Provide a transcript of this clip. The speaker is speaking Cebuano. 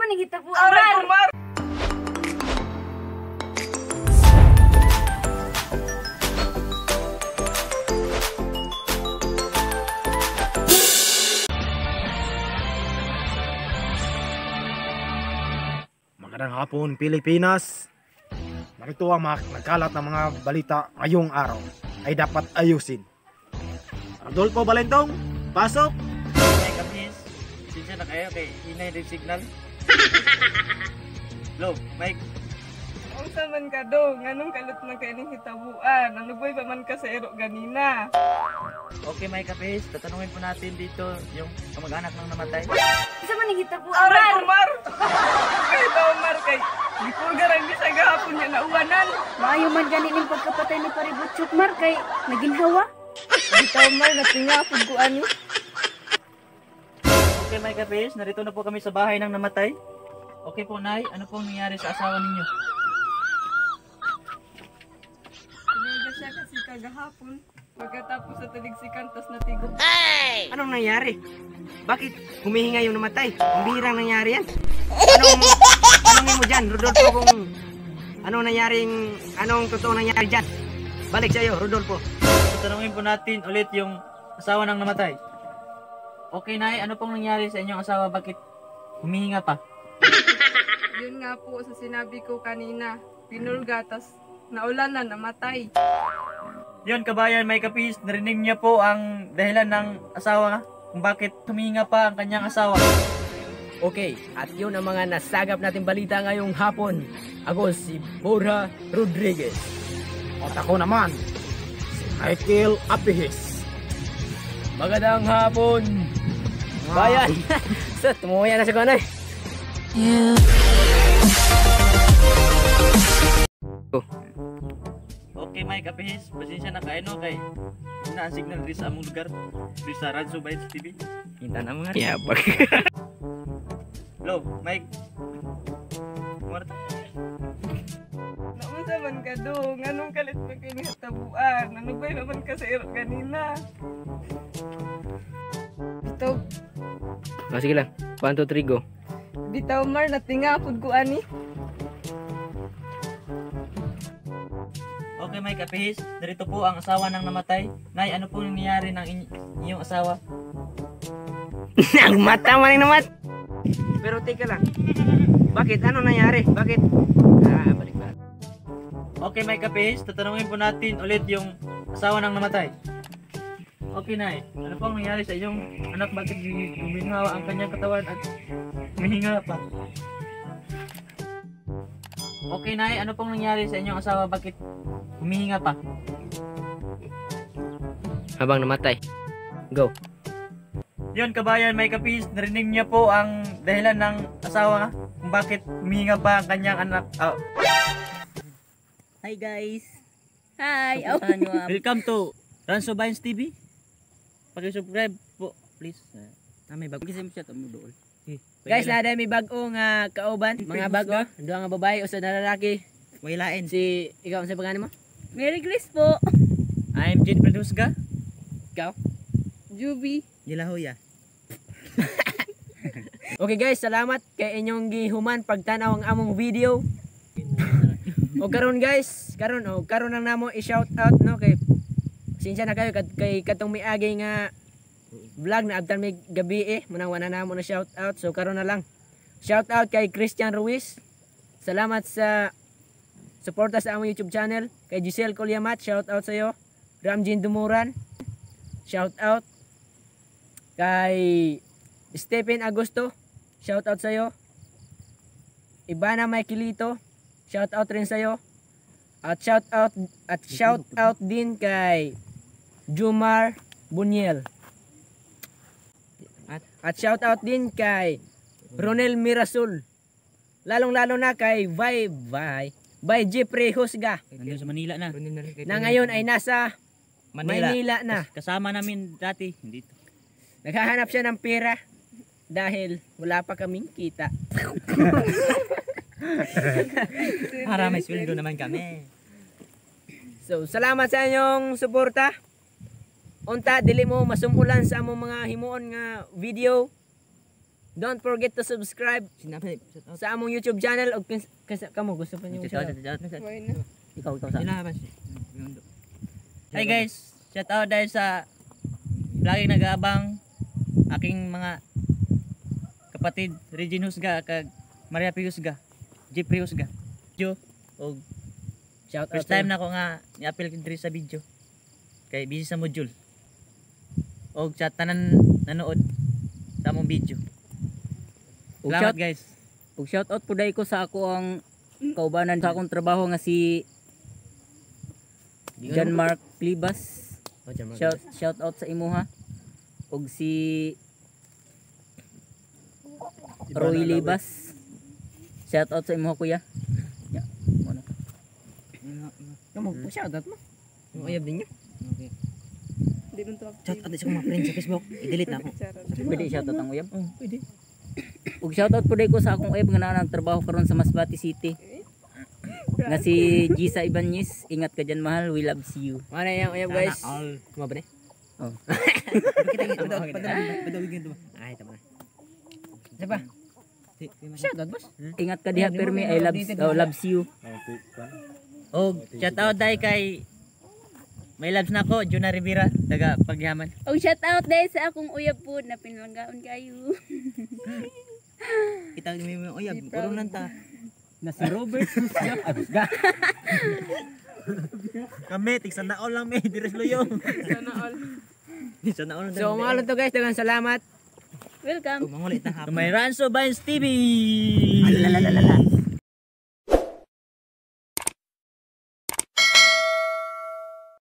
man ang hitabuan, Aray Mar? Ko, Mar! Magandang hapon, Pilipinas. Narito ang mga nagkalat ng mga balita ngayong araw ay dapat ayusin. Rodolfo Balentong, pasok! Ay, kapis. Pasensya na kayo kay hinay din signal. Lo, Mike. Unsa man ka do? Nganong kalut man kay ning hitabuan? Ano boy pa man ka sa ero ganina? Okay, Mike Kapis. Tatanungin po natin dito yung kamag-anak ng namatay. Unsa man ang hitabuan, Aray Mar? ko, Mar! Kay daw, Mar, kay gipulga ra mi sa gahapon niya nauwanan. Maayo man gani ning pagkapatay ni Pare Butchok, Mar, kay naginhawa. Bitaw, Mar, natinga pud ko ani. Okay, Mike Kapis. Narito na po kami sa bahay ng namatay. Okay po, Nay. Ano pong nangyari sa asawa ninyo? Pinulga siya kasi kagahapon. Pagkatapos sa taligsikan, tas natigo. Anong nangyari? Bakit humihinga yung namatay? Ang bihirang nangyari yan. Anong tanongin mo dyan, Rodolfo, kung anong nangyaring, anong totoo nangyari dyan? Balik sa iyo, Rodolfo. Tatanungin po natin ulit yung asawa ng namatay. Okay, Nay. Ano pong nangyari sa inyong asawa? Bakit humihinga pa? Yun nga po sa sinabi ko kanina. Pinulga, tas naulan na, namatay. Yun, kabayan, may kapis, narinig niya po ang dahilan ng asawa kung bakit humihinga pa ang kanyang asawa. Okay, at yun ang mga nasagap nating balita ngayong hapon. Ako si Borja Rodriguez. At ako naman, si Michael Apihis. Magandang hapon, bayan. Sa tumuya na si Konoy. Okay, Mike Apihis, pasensya na kayo no, kay na ang signal diri sa among lugar, diri sa Radyo Bites TV. Hinta na mga. Yeah, bag. Lo, Mike. Marta. Naunsa man ka do? Nganong kalit man kay ning hitabuan? Ano boy pa man ka sa ero ganina? Bitaw, Oh, sige lang. 1, 2, 3, go. Bitaw, Mar, natinga pud ko ani. Okay, Mike Apihis, narito po ang asawa ng namatay. Nay, ano po nangyari ng inyong asawa? Ang mata man naman. Pero teka lang. Bakit? Ano nangyari? Bakit? Ah, balik ba? Okay, Mike Apihis, tatanungin po natin ulit yung asawa ng namatay. Okay, Nay, ano pong nangyari sa inyong anak? Bakit guminhawa ang kanyang katawan at humihinga pa? Okay, Nay, ano pong nangyari sa inyong asawa? Bakit humihinga pa? Habang namatay. Go. Yun, kabayan, may kapis, narinig niya po ang dahilan ng asawa kung bakit humihinga pa ang kanyang anak. Ah, Hi guys. Hi. Oh. Suportahan nyo ang Welcome to Ranso Vines TV. Paki-subscribe po, please. Ah, may bago kasi mo siya tamo dool. Guys, na may bag-o nga kauban, mga bago, duha nga babae usa na lalaki. Wailain. Si ikaw unsa pangalan mo? Merry Grace po. I'm Jane Predusga. Ikaw? Juby. Gilahoya. Okay guys, salamat kay inyong gihuman pagtan-aw ang among video. O karon guys, karon o karon lang namo i-shout out no kay sinsya na kayo kay katong miagi nga vlog na abtan may gabi eh, munang wala na namo na shout out. So karon na lang. Shout out kay Christian Ruiz. Salamat sa suporta sa among YouTube channel. Kay Giselle Colyamat, shout out sa iyo. Ramjin Dumuran, shout out. Kay Stephen Agosto, shout out sa iyo. Ivana Michaelito, shout out rin sa iyo. At shout out din kay Jumar Buniel. At shout out din kay Ronel Mirasul. Lalong-lalo na kay Vai Vai by Jeffrey Husga Nandun sa Manila na. Na ngayon ay nasa Manila. Manila na. Kasama namin dati. Dito. Naghahanap siya ng pera dahil wala pa kaming kita. Para may sweldo naman kami. So, salamat sa inyong suporta. Unta, dili mo masumulan sa among mga himuon nga video. Don't forget to subscribe Sinabi, shout out. sa among YouTube channel og kamo gusto pa niyo Shout out, shout out. shout out, shout out. Why na? Ikaw, ikaw sa. Sila ba? Hi guys, shout out dahil sa laging nag-aabang aking mga kapatid Regine Husga kag Maria P. Husga, Jeffrey Husga. Jo, og Shout out. first time na ko nga ni-appeal diri sa video. Kay busy sa module. Og sa tanan nanood sa among video. Ug Salamat shout, guys. ug shout out po dai ko sa ako ang kaubanan sa akong trabaho nga si John Mark Plibas. Shout shout out sa imuha. Ug si Roy Libas. Shout out sa imuha, kuya. Ya, mo na. Kamo shout out mo. Ang uyab ninyo. Okay. Hindi nun to Shout active. out sa akong mga friends sa Facebook. I-delete na ako. Charot. Pwede shout out ang uyab. Oh, pwede. Ug shout out po dai ko sa akong uyab nga naa nagtrabaho karon sa Masbate City. Nga si Gisa Ibanez, ingat ka dyan, mahal, we love you. Mana yang uyab, guys. All. Mo ba ni? Oh. Padawigin to ba? Ay, tama na. Isa pa. Shout out, boss. Ingat ka diha permi, I love, oh, loves you. Og shout out dahil kay may loves na ko, Juna Rivera, taga Pagyaman. Og shout out dahil sa akong uyab po na pinalanggaon kayo. Kita may mga uyab. Urong lang ta. Na si Robert Husga. Ay, Husga. Kami, tigsan na all lang mi, diri sa luyo. Sana all. Sana all. So, mga to guys, daghang salamat. Welcome. Mangulit na hapon. May Ranso Vines TV. Lalalala.